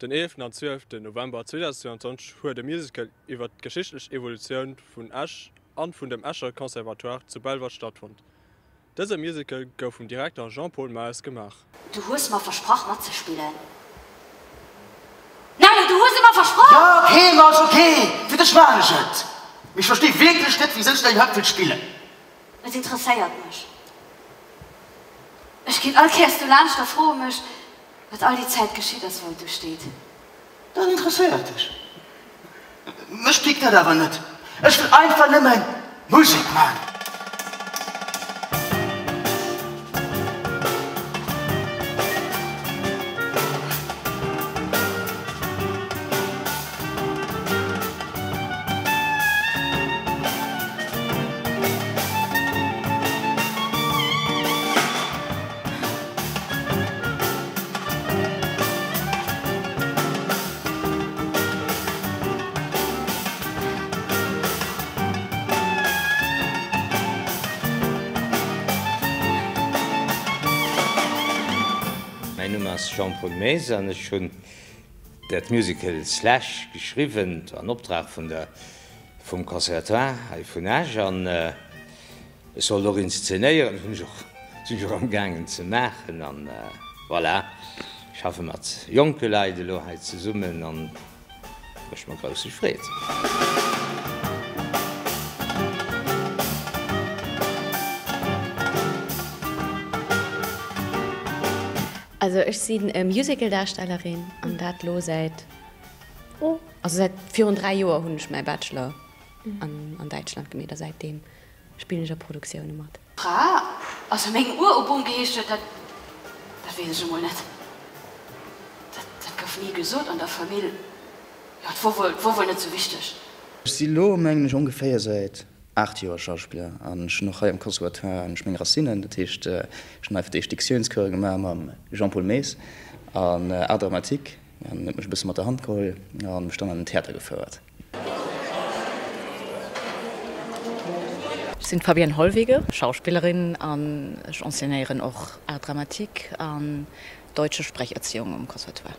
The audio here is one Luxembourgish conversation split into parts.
Den 11 an 12 November 2022 huet e Musical iwwer d'geschichtlech Evolutioun vun Esch an vun dem Escher Conservatoire zu Belval stattfonnt. Dëse Musical gouf vum Direkter Jean-Paul Maes gemaach. Du hues mer versprach matzespillen. Nello, du hues et mer versprach! Jo, ok, Marge, ok, fir dech maan ech et. Mee ech versti wierklech net, wisou s du dat iwwerhaapt wëlls spillen. Et interesséiert mech. Ech ginn all Kéiers do laanscht a froe mech, Wat all déi Zäit geschitt ass, wou et do steet. Dat interesséiert dech. Mech pickt dat awer net. Ech wëll einfach nëmme Musek man. Mäin Numm ass Jean-Paul Maes an ech hunn dat Musical Slash geschriwwen an Optrag vun der vum Conservatoire hei vun Esch an Ech sollt och inszenéieren, hunn ech och, sinn ech och am gaangen ze maachen an voilà, ech schaffe mat jonke Leit elo hei zesummen an mécht mer grousse Freed. Also ech si Musicaldarstellerin an dat lo säit, oh, also säit virun 3 Joer hunn ech mäi Bachelor an Däitschland gemeet a säitdeem Spillen ech a Produktioune mat. Fra, Also meng Urobom geheescht huet, dat, dat weess ech emol net. Dat, dat gouf ni gesot an der Famill. Jo, et wor wuel, et wor wuel net sou wichteg. Ech si lo, mengen ech, ongeféier säit 8 Joer Schauspiller an ech hunn och hei am Conservatoire hunn ech meng Racinen. Dat heescht, ech hunn hei fir d'éischt Diktiounscoure gemaach mam Jean-Paul Maes an Art dramatique an en huet mech e bësse mat der Hand geholl a mech dann an den Theater gefouert. Ech sinn d'Fabienne Hollwege, Schauspillerin an ech enseignéieren och Art dramatique an Deutsche Sprecherziehung um Conservatoire.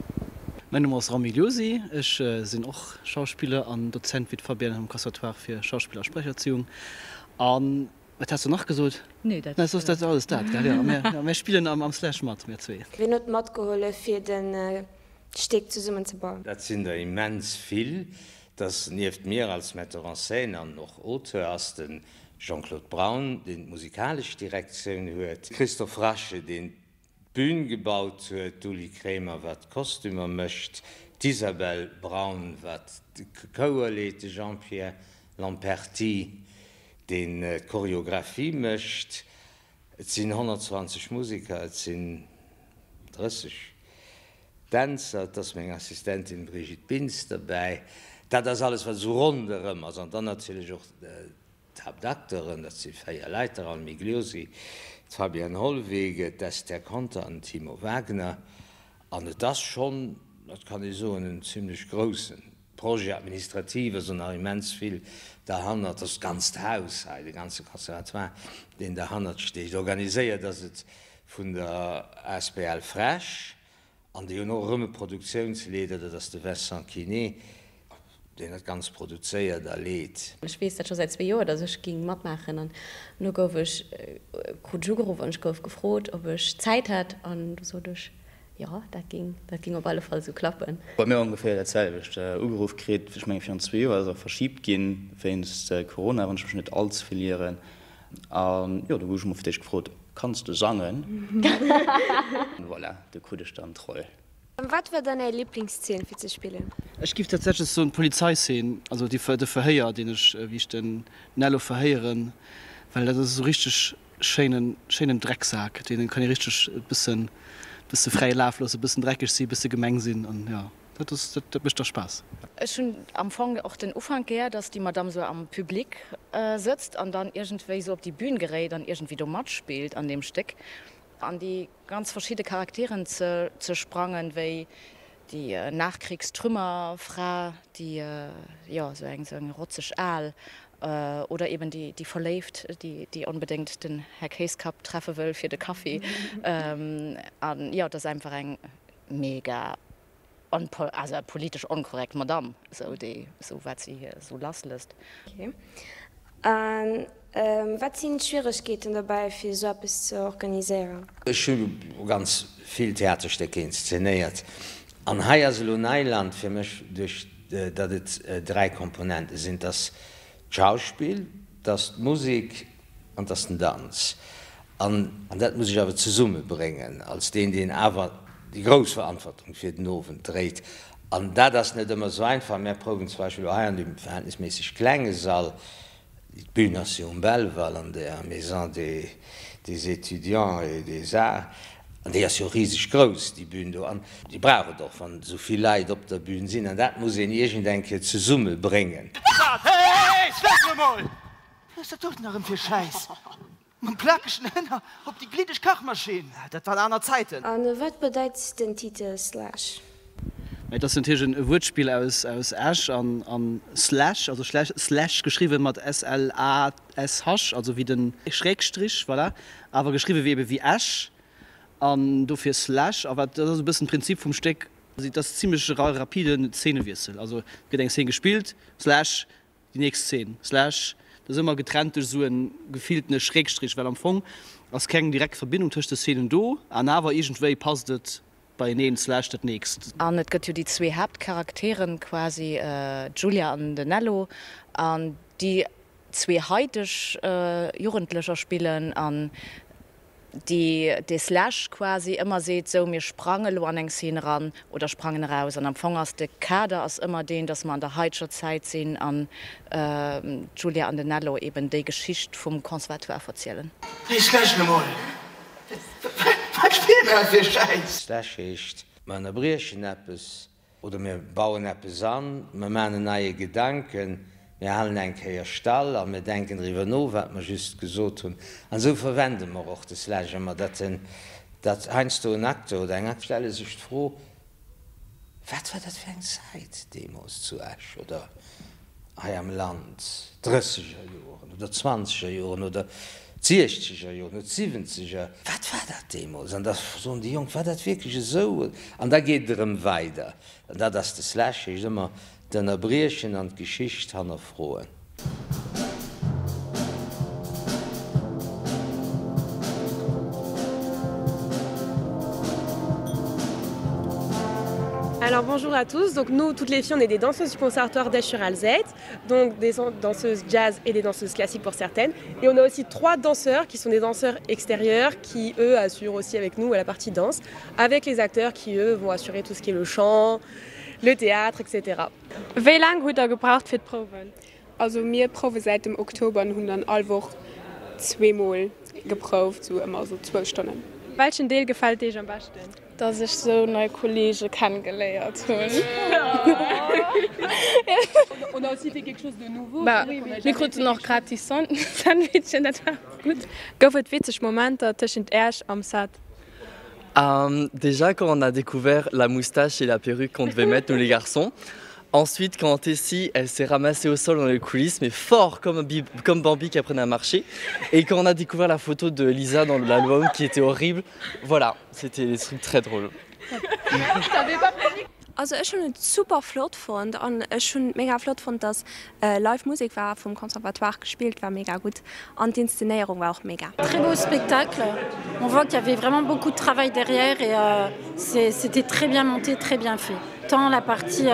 Mäin Numm ass Ramy Liosi, ech sinn och Schauspiller an Dozent wéi d'Fabienne am Conservatoire fir Schauspill a Sprecherziehung. An wat has de nach gesot? Nee, dat Nee, soss dat alles dat, gell? Jo, mir, mir spillen am Slash mat, mir zwee. Wien huet matgehollef fir den Stéck zesummen ze bauen? Dat sinn der immens vill. Dass nieft mir als Metteur en scène an och Auteur ass de Jean-Claude Braun, deen d'musikalesch Direktioun huet, Christophe Rasche, deen d'Bün gebaut huet, d'Uli Kremer, wat d'Kostümer mécht, d'Isabelle Braun, wat de Chouer leet, de Jean-Pierre Lamperti, deen d'Choreographie mécht. Et sinn 120 Museker, et sinn 30 Dänzer, et ass meng Assistentin Brigitte Bintz derbäi. Dat ass alles, wat esou ronderëm ass. An dann natierlech och d'Haaptacteuren, dat si 4 Leit, de Raoul Migliosi, d'Fabienne Hollwege, d'Esther Conter an den Timo Wagner. An et ass schonn, dat kann ee soen, en zimlech groussen Projet. Administrativ ass och nach immens vill derhannert. Et ass d'ganzt Haus hei, de ganze Conservatoire, deen derhannert steet. Organiséiert ass et vun der asbl FrEsch an déi hunn och erëm e Produktiounsleeder, dat ass de Vincent Kiné, deen dat Ganzt produzéiert a leet. Ech weess dat scho säit zwee Joer, datt ech ging matmaachen an lo gouf ech, krut ech ugeruff an ech gouf gefrot, ob ech Zäit hätt an du sot ech, jo, dat ging, dat ging op alle Fall esou klappen. Bei mir ongeféier dat selwecht. Ugeruff kritt, ech menge virun zwee Joer, ass och verschiibt ginn wéinst Corona, wann ech mech net all ze vill ieren. An jo, do gouf ech emol fir d'éischt gefrot, Kanns de sangen? Voilà, do krut ech dann d'Roll. Wat war dann är Liblingszeen fir ze spillen? Ech giff tatsächlech soen d'Polizeiszeen, also de Verhéier deen ech, wéi ech den Nello verhéieren, well dat ass esou richteg schéinen schéinen Drecksak, deen kann ee richteg e bëssen bësse fräie Laf loossen, e bëssen dreckeg sinn, e bësse gemeng sinn an jo dat ass dat dat mécht da Spaass. Ech hunn am Fong och den Ufank gär, dass déi Madame sou am Public sëtzt an dann iergendwéi sou op déi Bühn geréit an iergendwéi do matspillt an deem Stéck an déi ganz verschidde Charakteren ze ze sprangen, wéi déi Nachkriegstrümmerfra, déi jo sou eng sou eng rotzeg al oder eben déi déi Verléift, déi déi onbedéngt den Här Kéiskapp treffe wëll fir de Kaffi an jo, et ass einfach eng mega. also politesch onkorrekt Madame, esou déi, esou wat si hir esou lasslësst. Ok. A wat sinn d'Schwieregkeeten dobäi fir esou eppes ze organiséieren? Ech hu ganz vill Theaterstécker inszenéiert an hei ass elo Neiland fir mech, duerch datt et 3 Komponente sinn. Et ass d'Schauspill, et ass d'Musek an et ass den Danz. An dat muss ech awer zesummebréngen als deen, deen awer déi grouss Verantwortung fir den Owend dréit. An dat ass net ëmmer esou einfach. Mär prouwen zum Beispill elo hei an deem verhältnisméisseg klenge Sall, d'Bün ass jo um Belval an der Maison des étudiants et des arts, an déi ass jo riseg grouss, déi Bün do, an déi brauch et och, wann esou vill Leit op der Bün sinn. An dat muss een iergend eng Kéier zesummebréngen. Wat? Hey, slash emol! Wat ass dat doten erëm fir Schäiss? Mam plakegen Hënner op déi gliddeg Kachmaschinn. Dat waren aner Zäiten. A wat bedeit den Titel Slash? Mä et ass natierlech e Wuertspill aus Esch an Slash, also Slash geschriwwen mat S-L-A-S-H, also wéi de Schrägstrich, voilà, awer geschriwwe wéi ebe wéi Esch an dofir Slash. A wat, dat ass e bëssen d'Prinzip vum Stéck, et ass zimlech e rapiden Szenewiessel, also et gëtt eng Szene gespillt, Slash, Déi nächst Zeen, Slash, dat ass ëmmer getrennt duerch esou e gefilltene Schrägstrich, well am Fong ass keng direkt Verbindung tëscht de Szenen do, an awer iergendwéi passt et beieneen, Slash, dat nächst. An et gëtt jo déi zwee Haaptcharakteren quasi, d'Giulia an den Nello, an déi zwee haiteg Jugendlecher spillen an déi dee Slash quasi ëmmer seet, sou mir sprange lo an eng Szene eran oder sprangen eraus. An am Fong ass de Kader ass ëmmer deen, datt mer an der haiteger Zäit sinn an d'Giulia an den Nello eben déi Geschicht vum Conservatoire verzielen. Hey Slash emol, wat spillt der fir Schäiss? Slash heescht, mer ënnerbriechen eppes, Oder mir bauen eppes an, mer maachen en neie Gedanken, mir halen eng Kéier stall a mir denken driwwer no, wat mer just gesot hunn. An esou verwende mer och de Slash ëmmer, datt en, datt heiansdo en Acteur oder eng Actrice stelle sech d'Fro, Wat war dat fir eng Zäit deemools zu Esch oder hei am Land, d'Drësseger Joren oder d'Zwanzeger Joren oder d'Siechzeger Joren oder d'Siwwenzeger, wat war dat deemools? An da soen déi Jonk, war dat wierklech esou? An da geet et erëm weider. An dat ass de Slash, heescht ëmmer d'Ënnerbriechen an d'Geschicht hannerfroen. Alors bonjour à tous, donc nous toutes les filles on est des danseuses du conservatoire d'Esch-sur-Alzette, donc des danseuses jazz et des danseuses classiques pour certaines. Et on a aussi trois danseurs qui sont des danseurs extérieurs qui eux assurent aussi avec nous à la partie danse, avec les acteurs qui eux vont assurer tout ce qui est le chant, le théâtre, etc. Wéi laang hutt der gebraucht fir d'Prouwen? Also mir prouwe säit dem Oktober an hunn dann all Woch zweemol geprouft, sou ëmmer sou zwou Stonnen. Welchen Deel gefält Iech am beschten? Dass ech sou nei Kollege kengeléiert hunn. Mir kruten och gratis Sandwichen, dat war och gutt. Gouf et witzeg Momenter tëschent Äech am Set? Déjà quand on a découvert la moustache et la perruque qu'on devait mettre nous les garçons. Ensuite quand Tessie elle s'est ramassée au sol dans les coulisses mais fort comme Bib comme Bambi qui apprenait à marcher et quand on a découvert la photo de Lisa dans l'album qui était horrible voilà c'était des trucs très drôles. Also ech hunn et super flott fonnt an ech hunn mega flott fonnt dass live Musek war vum Conservatoire gespillt war mega gutt an d'Inszenéierung war och mega. Très beau spectacle, on voit qu'il y avait vraiment beaucoup de travail derrière et c'était très bien monté, très bien fait. Tant la partie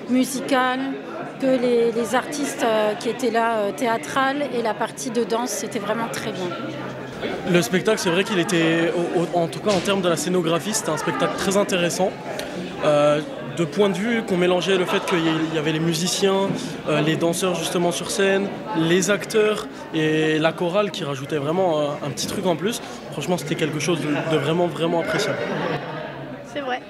musicale que les, les artistes qui étaient là théâtrale et la partie de danse, c'était vraiment très bien. Le spectacle, c'est vrai qu'il était en tout cas en termes de la scénographie, c'était un spectacle très intéressant. Euh, de point de vue qu'on mélangeait le fait qu'il y avait les musiciens, euh, les danseurs justement sur scène, les acteurs et la chorale qui rajoutait vraiment un, un petit truc en plus. Franchement, c'était quelque chose de, de vraiment vraiment appréciable. C'est vrai.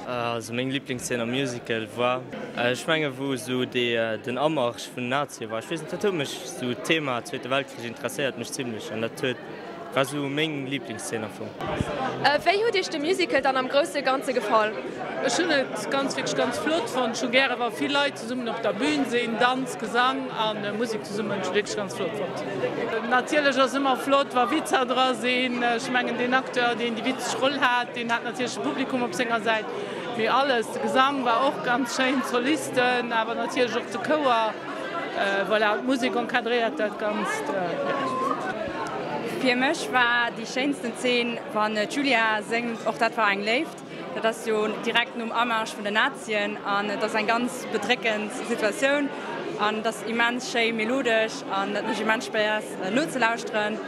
Also meng Lieblingsszene am Musical war ech menge wou esou dee den Amarsch vun Nazie war. Ech weess net, dat huet mech esou d'Thema Zweete Weltkrich interesséiert mech zimlech an dat huet war esou meng Lieblingsszene am Fong. Wéi huet iech de Musical dann am grousse Ganze gefall? Ech hunn et ganz wierklech ganz flott fonnt. Ech hu gäre wa vill Leit zesummen op der Bühn sinn, Danz, Gesang a Musek zesummen. Ech hunn wierklech ganz flott fonnt. Natierlech ass ëmmer flott wa Witzer dra sinn. Ech mengen deen Acteur deen déi witzeg Roll hat, deen hat natierlech de Publikum op senger Säit. Mee alles, de Gesang war och ganz schéin, d'Solisten, awer natierlech och de Chouer. Voilà, d'Musek encadréiert dat Ganzt. Fir mech war déi schéinsten Zeen, wann d'Julia séngt Och dat war eng Léift. Dat ass jo direkt nom Amarsch vun den Nazien an et ass eng ganz bedréckend Situatioun an et ass immens schéi melodesch an et mécht immens Spaass nozelauschteren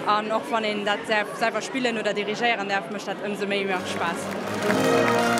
an och wann een dat selwer spillen oder dirigéieren däerf, mécht dat ëmsou méi nach Spaass.